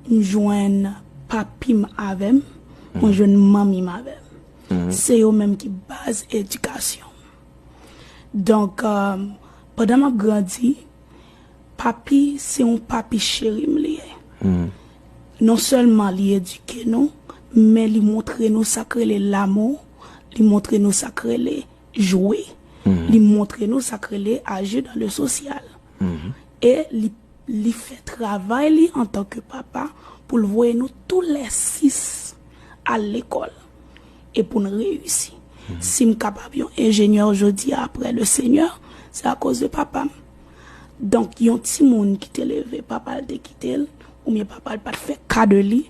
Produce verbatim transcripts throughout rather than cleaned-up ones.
m jwenn papi m avè m, mwen jwenn manmi m avè m. Se yo menm ki baz edikasyon m. Donk, euh, pandan m ap grandi, papi, se yon papi cheri m li ye. Non sèlman li edike nou, men li montre nou sa k rele lanmou, li montre nou sa k rele jwe, li montre nou sa k rele aji dans le social. E li, li fè travay li antanke papa pou l voye nou tou lè sis al lekòl e pou n reyisi. Si m kapab yon enjenyè jodi a apre le Senyè, se akoz de papa m. Donk, yon timoun ki te leve, papa l te kite l, oubyen papa l pa t fè ka de li,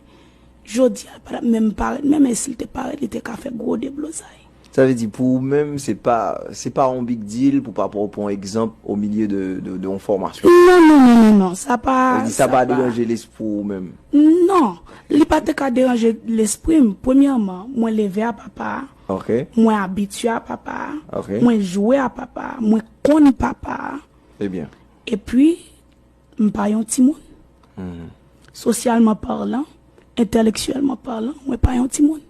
jodi a, l pa t ap menm parèt, menm e si l te parèt, li te ka fè gwo deblozay. Sa vle di, pou ou menm, se pa, se pa yon big deal pou papa w pran egzanp o milye de, de, de yon fòmasyon. Non, non, non, non, non, sa pa, sa pa deranje lespri w menm. Non, li pa te ka deranje lespri m. Premyèman, mwen leve a papa a. Ok. Mwen abitye a papa a. Ok. Mwen jwe a papa a. Mwen konn papa a. Ebyen. Epi, m pa yon timoun. Sosyalman palan, entèlektyèlman palan, mwen pa yon timoun.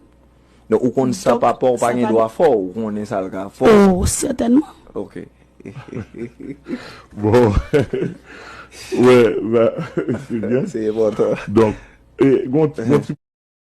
Donk, ou konn sa papa w pa gen dwa fè w, ou konnen sa l ka fè w. Oh, sètènman. Ok. Bon. Wè, ba, se byen. Se enpòtan. Donk, e, gon, gon ti